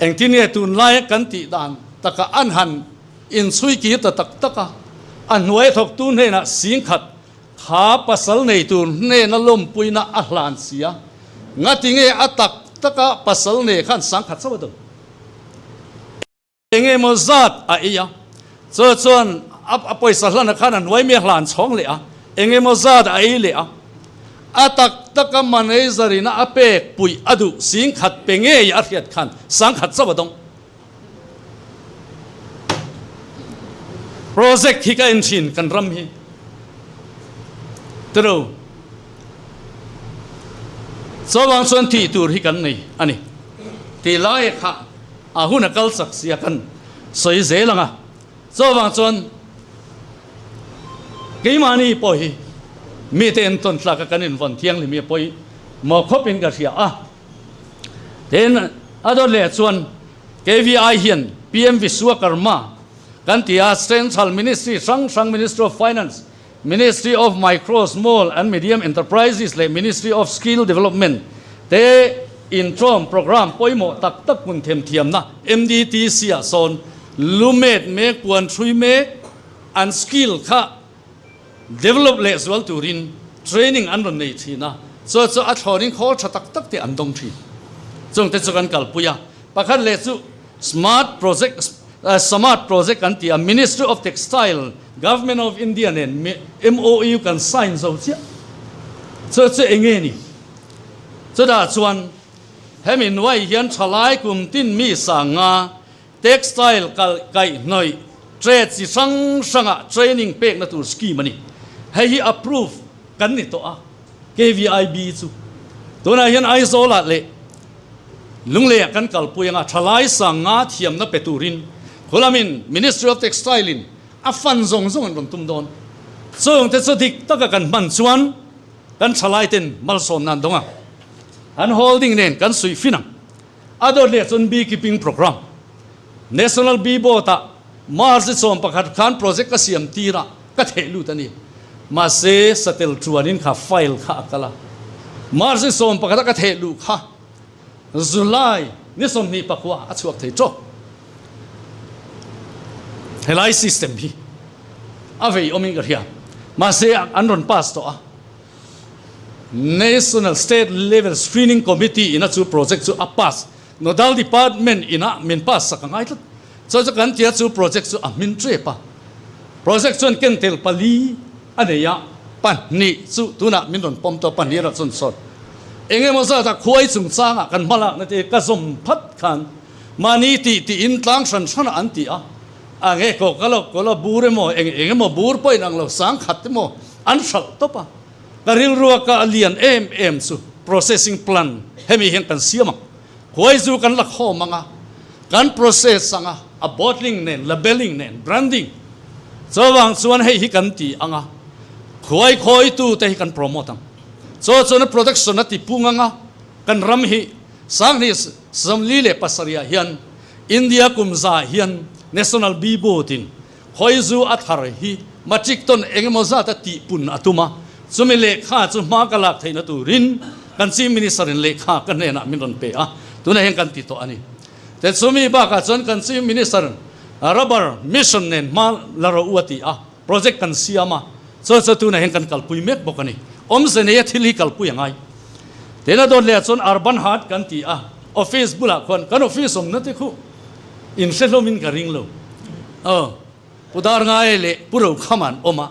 engtin nge tunlaia kan tih dan takah an han inchhui kir ta tak tak a, a hnuai thawktu hnenah 10,000 kha pasal nei tur hnena lawmpuina a hlan si a, ngati nge a tak taka pasal nei khan 10,000 chauh a do? Eng emaw zat a ei a, chu chuan a pawisa hlan khan a hnuai mi a hlan chhawng leh a, eng emaw zat a ei leh a, a tak taka manager in a pek puih a duh 10,000 pe ngei a hriat khan 10,000 chauh a dawng. Project hi ka en thin kan ram hi tiro. Chuvang chuan tih tur hi kan nei a ni. Tih lai kha a hun a kal chak sia kan sawi zel ang a. Chuvang chuan keimahni pawh hi mite entawn tlaka kan invawn thianghlim hi a pawi maw khawpin ka hria a. Tin, a dawt leh chuan KVI hian PM Vishwakarma kan ti a, Central Ministry hrang hrang Ministry of Finance, Ministry of Micro, Small and Medium Enterprises leh Ministry of Skill Development te intawm programme pawimawh tak tak hmun themthiamna MDTC ah sawn lumet mek, puan hrui mek, an skill kha develop leh zual turin training an rawn nei thin a, chu chu a thlawnin khawl tha tak tak te an dawng thin. Chungte chu kan kalpui a, pakhat leh chu smart project Samart project kan ti a, Ministry of Textile, Government of India nen MOU kan sign zo chiah. Chu chu eng nge ni? Chutah chuan hemi nuai hian thalai kum tin mi sanga Textile kal kaihhnawih trade chi hrang hrangah training pekna tur scheme a ni. Hei hi approve kan ni tawh a, KVIB chu. Tunah hian Aizawlah leh Lungleiah kan kalpui anga thalai sanga thiamna pe turin khulamin Ministry of Textile in a fund zawng zawng an rawn tum dawn. Chungte chu dik taka kan hman chuan kan thalai ten malsawmna an dawng a, an holding nen kan suih fin ang. A dawt leh chuan Beekeeping Programme, National Bee Board-ah March 11 khan project ka siam tir a, ka theh lut a ni. Mahse, satel chuanin kha file kha a kal a. March 11 a ka theh luh kha July ni 29 a chhuak thei tawk. Helai system hi a vei awmin ka hria. Mahse, an rawn pass tawh a. National State Level Screening Committee ina chu project chu a pass. Nodal Department ina min pass sak a ngai tlat. Chu chu kan tia chu project chu a hmin tep a. Project chuan ken tel pali a nei a, pahnih chu tunah min rawn pawm tawh, pahnih erawh chuan sawt. Eng emaw zat a khuai chungchangah kan hmalakna te ka zawm phat khan mahni tih tiin tlang hran hranah an ti a. A nge kaw ka lo kaw la bur emaw eng eng emaw bur pawh inang lo sangkhat emaw an hralh tawp a. Ka rilrua ka lian em em chu processing plant hemi hian kan siam ang. Khuai zu kan la khawm ang a, kan process ang a, a bottling nen, labelling nen, branding. Chuvang chuan hei hi kan ti ang a, khuai khawitu te hi kan promote ang. Chu chuan a production a ti pung ang a, kan ram hi 2047 ah hian India kum za hian National Bee Board in Khawizu a thar hi matric ton engemaw zat a tihpun a tum a, chumi lehkha chu hma ka lak theihna turin kan Chief Minister in lehkha ka hnenah min rawn pe a, tunah hian kan ti tawh a ni. Te chumi bakah chuan kan Chief Minister Rubber Mission nen hma la rawh u a ti a, project kan siam a, chuan chu tunah hian kan kalpui mek bawk a ni. Awmze neia thil hi kalpui a ngai. Tena dawt lehah chuan Urban Heart kan ti a, office bulah khuan kan office awmna te khu In hre hlawmin ka ring lo. Aw, Pu Darngaia leh Pu Rokham an awm a.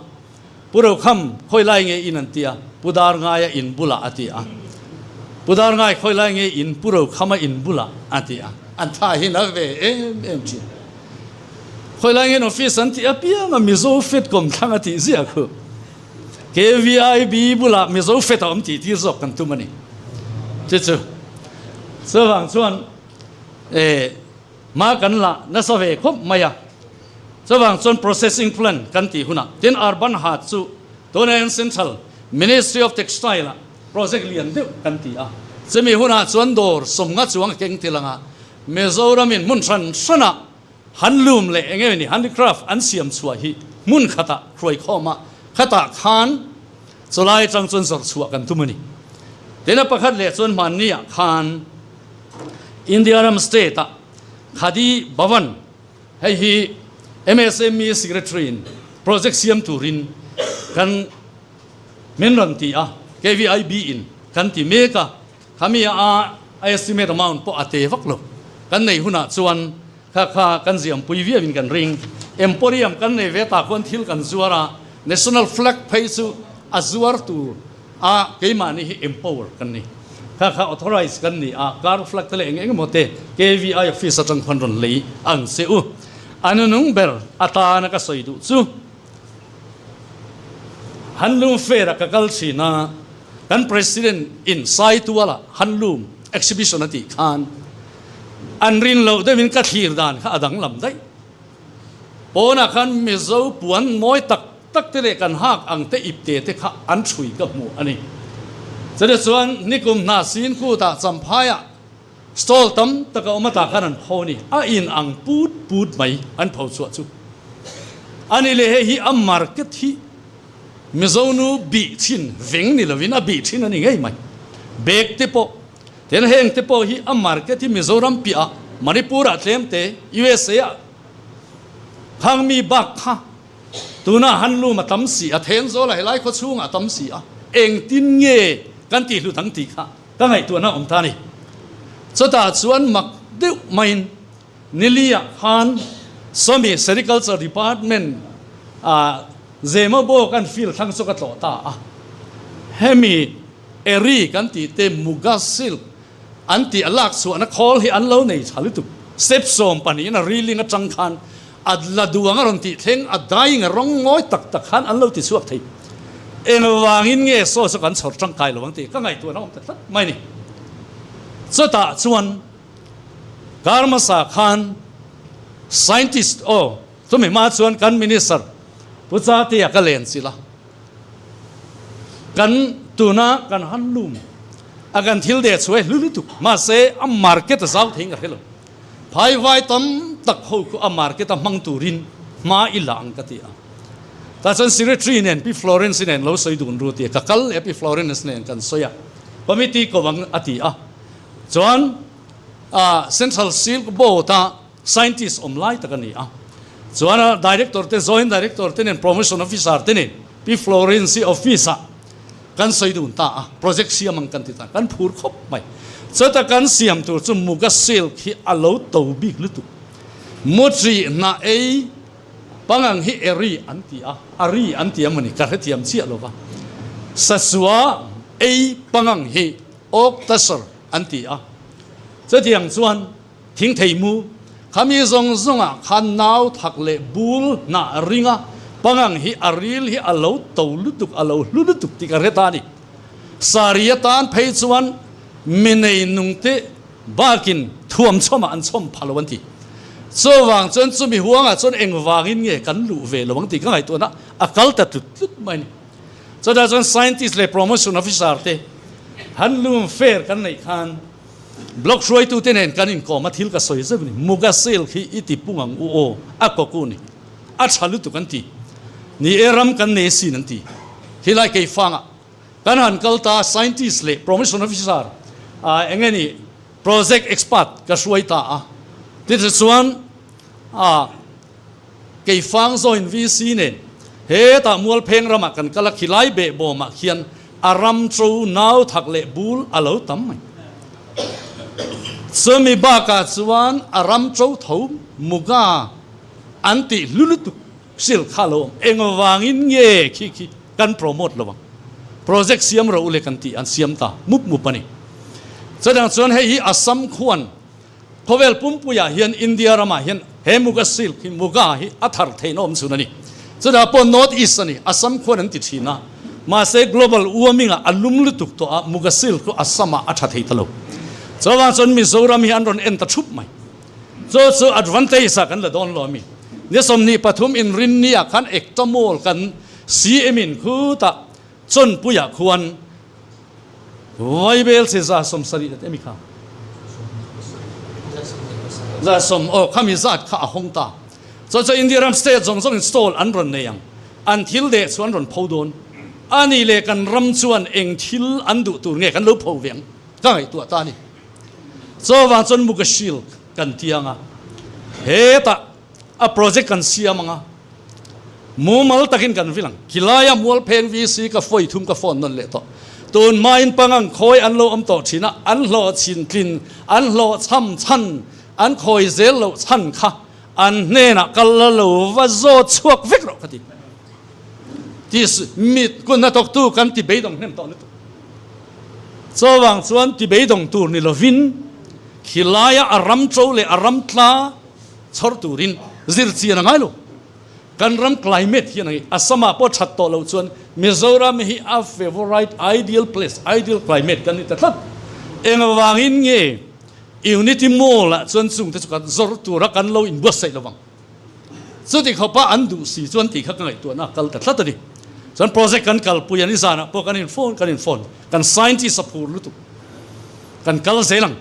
Pu Rokham khawi lai nge in an ti a, Pu Darngaia in bulah a ti a. Pu Darngai khawi lai nge in, Pu Rokhama in bulah a ti a. An tha hi na ve em em thin. Khawi lai nge in office an ti apiang a Mizo Fed kawmthlang a tih ziah khu. KVIB bulah Mizo Fed a awm tih tir zawk kan tum a ni. Chu chu. Chuvang chuan E, hma kan la nasa ve khawp mai a. Chuvang chuan processing plant kan tih hunah tin Urban Haat chu tunah hian Central Ministry of Textile ah project lian deuh kan ti a. Chumi hunah chuan dawr sawmnga chuang a keng tel anga Mizoram in hmun hran hranah handloom leh eng emaw ni handicraft an siam chhuah hi hmun khatah hruai khawm a, khatah khan chulai atang chuan zawrh chhuah kan tum a ni. Tin a pakhat leh chuan hmanni ah khan India ram state ah Khadi Bhavan hei hi MSME secretary in project siam turin kan min rawn ti a, KVIB in kan ti mek a, khami a estimate amount pawh a te vak lo. Kan nei hunah chuan kha kha kan ziampui viau in kan ring. Emporium kan nei ve ta khuan thil kan zuar a, National flag phei chu a zuar tur a keimahni hi empower kan ni. Kha kha authorize kan ni a, car flag te leh eng eng emaw te KVI office atang khuan rawn lei ang che u. A nunung ber atana ka sawi duh chu Handloom Fair-a ka kal thin a, kan President in Saituala Handloom Exhibition a tih khan an rin loh deuhin ka thlir dan kha a danglam daih. Pawnah khan Mizo puan mawi tak tak te leh kan hak ang te ipte te kha an chhui ka hmuh a ni. Chutichuan nikum hna sin kutah Champhaiah Stall tam tak a awm a tah khan an pho a ni. A in ang put put mai an pho chhuah chu. A ni leh hei hi a market hi Mizo nu bih thin veng ni lovin a bih thin a ni ngei mai. Bag te pawh ten heng te pawh hi a market hi Mizoram piah ah Manipur ah tlem te USA ah khang mi bak kha tuna handloom a tam si a Thenzawl ah helai khaw chhungah a tam si a engtin nge kan tih hlut ang tih kha Ka ngaihtuahna awm ta a ni. Chutah chuan mak deuh maiin Nili-ah khan Sawmi Sericulture Department ah Zemabo kan field thlang chu ka tlawh ta a. Hemi Eri kan tih te Muga Silk an tih a lak chhuahna khawl hi an lo nei tha lutuk. Step 12 in a reeling atang khan A la duang a rawn tih thleng, a dyeing a rawng ngawi tak tak khan an lo ti chhuak thei. Engvangin nge saw chu kan chhawr tangkai lo ang tih ka ngaihtuahna awm ta tlat mai ni. Chutah chuan kar hmasa khan scientist aw chumi hma chuan kan minister Pu Chatea ka len chilh a, kan tuna kan handloom a kan thil deh chhuah hi hlu lutuk mahse a market a zau thei in ka hre lo. Phai vai tam tak ho khu a market a hmang turin hma i la ang ka ti a. Tah chuan Secretary nen Pi Florence nen lo sawi dun ru ti a, ka kal leh a Pi Florence nen kan sawi a, Committee ko ang a ti a. Chuan Central Silk Board a scientist awm lai tak a ni a. Chuan a Director te, Joint Director te nen Promotion Officer te nen Pi Florence i office ah Kan sawi dun ta a, project siam ang kan ti ta, kan phur khawp mai. Chuta kan siam tur chu Muga silk hi a lo to bik lutuk. Mutri hnah ei pangang hi eri an ti a, a ri an ti a mawni, ka hrethiam chiah lo va. Sasua ei pangang hi oak tasser an ti a. Chutiang chuan Thing thei mu, Khami zawng zawngah khan nau thak leh bul hnah ringa pangang hi a ril hi a lo to lutuk, a lo hlu lutuk tih ka hre ta a ni. Sari atan phei chuan mi nei nungte bakin thuam chhawmah an chhawm pha lo an ti. Chuvang chuan chumi huangah chuan engvangin nge kan luh ve lo ang tih ka ngaihtuahna a kal ta tlut tlut mai a ni. Chutah chuan scientist leh promotion officer te handloom fair kan neih khan, Blog hruaitute nen kan inkawm a, thil ka sawi zeuh ni. Muga silk hi i ti pung ang u aw, a kawk u ni. A tha lutuk an ti. Ni e, ram kan nei sin an ti. Helai Keifangah kan han kal ta a, scientist leh promotion officer ah eng nge ni project expert ka hruai ta a. Tichuan ah Keifang zawin VC nen hetah Mualpheng ramah kan kal a, khilai behbawmah khian a ram cho nau thak leh bul a lo tam mai. Chumi bakah chuan a ram cho tho Muga an tih hlu lutuk sil kha lo awm. Engvangin nge khi khi kan promote lo ang? Project siam ro u le kan tih an siam ta mup mup a ni. Chutiang chuan hei hi Assam khuan Khawvel pumpuiah hian India ramah hian he Muga silk hi Muga hi a thar theihna awm chhun a ni. Chutah pawh North East a ni, Assam khuan an ti thin a. Mahse global warming ah a lum lutuk tawh a, Muga silk chu Assam ah a tha thei ta lo. Chuvang chuan Mizoram hi an rawn en ta thup mai. Chu chu advantage ah kan la dawn lo a mi. Ni 23 inrinni ah khan Ekta Mall kan CM in khutah Chawnpuiah khuan Vaibel che 70 te mi kha 70 aw khami zat kha a hawng ta. Chuan chuan India ram state zawng zawng in stall an rawn nei ang. An thil deh chu an rawn pho dawn. A ni leh kan ram chuan eng thil an duh tur nge kan lo pho ve ang ka ngaihtuah ta a ni. Chuvang chuan Muga Silk kan ti ang a, hetah a project kan siam ang a, mumal takin kan vil ang. Khilaia Mualpheng VC ka fawi thum ka phone nawn leh tawh. Tun hmain pangang khawi an lo awm tawh thin a, an hlawh chhin tlin, an hlawh chham chhan, an khawi zel loh chhan kha an hnenah kal la lo va zawt chhuak vek rawh ka ti. Ti mit kun hnathawktu kan ti beidawng hnem tawh lutuk. Chuvang chuan ti beidawng tur ni lovin khilaia a ram to leh a ram tla chhawr turin. Zir chian a ngai lo. Kan ram climate hian a ngeih. Assam ah pawh that tawh loh chuan Mizoram hi a favourite ideal place, ideal climate kan ni ta tlat. Engvangin nge Unity Mall ah chuan chungte chu kan zawrh tura kan lo inbuatsaih lovang? Chuti khawpa an duh si chuan tih kha ka ngaihtuahna a kal ta tlat a ni. Chuan project kan kalpui a ni zanah pawh kan in phone kan in phone kan scientist a phur lutuk kan kal zel ang.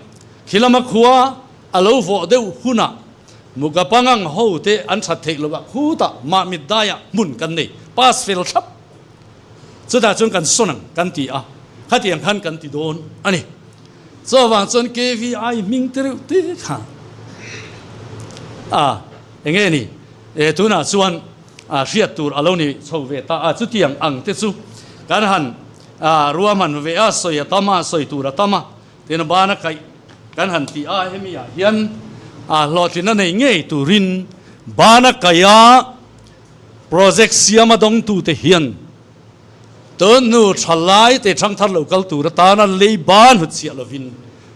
Khi lama khua a lo vawh deuh hunah Mukapangang ho te an that theih lovah khutah mah mit daiah hmun kan nei pass fel thlap. Chutah chuan kan sawn ang kan ti a, khatiang khan kan ti dawn a ni. Chuvang chuan KVI hming te reuh te kha a enge ni e tunah chuan a hriat tur a lo ni chho ve ta a, chutiang ang te chu kan han ruahman ve a, sawi a tam a, sawi tur a tam a, tin bana kaih kan han ti a, hemi ah hian a hlawhtlin a nei ngei turin bana kaih a project siam a dawngtute hian Tun hnu thalai te thangthar lo kal tur atana leiba hnutchhiah lovin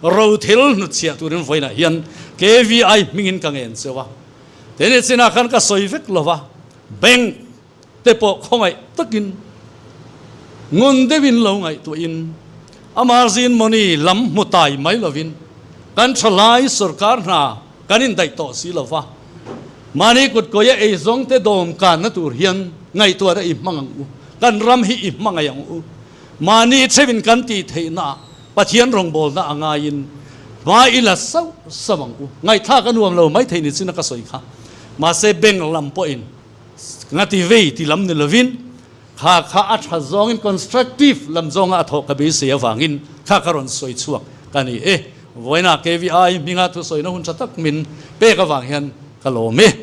rothil hnutchhiah turin vawiinah hian KVI hmingin ka ngen cheu a. Teni chinah khan ka sawi vek lova, bank te pawh khawngaih takin ngun deuhin lo ngaihtuahin a margin money lam hmu tai mai lovin kan thalai sorkar hna kan indaih tawh si lova, mahni kutkawia eizawng te dawm kanna tur hian ngaihtuahna i hmang ang u, kan ram hi i hmangaih ang u. Mahni theuhin kan tih theihna Pathian rawngbawlna a ngaiin hma i la sauh sauh ang u. Ngaihthlak a nuam lo mai thei ni chin a ka sawi kha. Mahse bank lam pawhin ngati vei ti lam ni lovin kha kha a tha zawngin constructive lam zawnga a thawh ka beisei avangin kha ka rawn sawi chhuak ka ni e. Vawiinah KVI hminga thusawina hun tha tak min pek avang hian ka lawm e.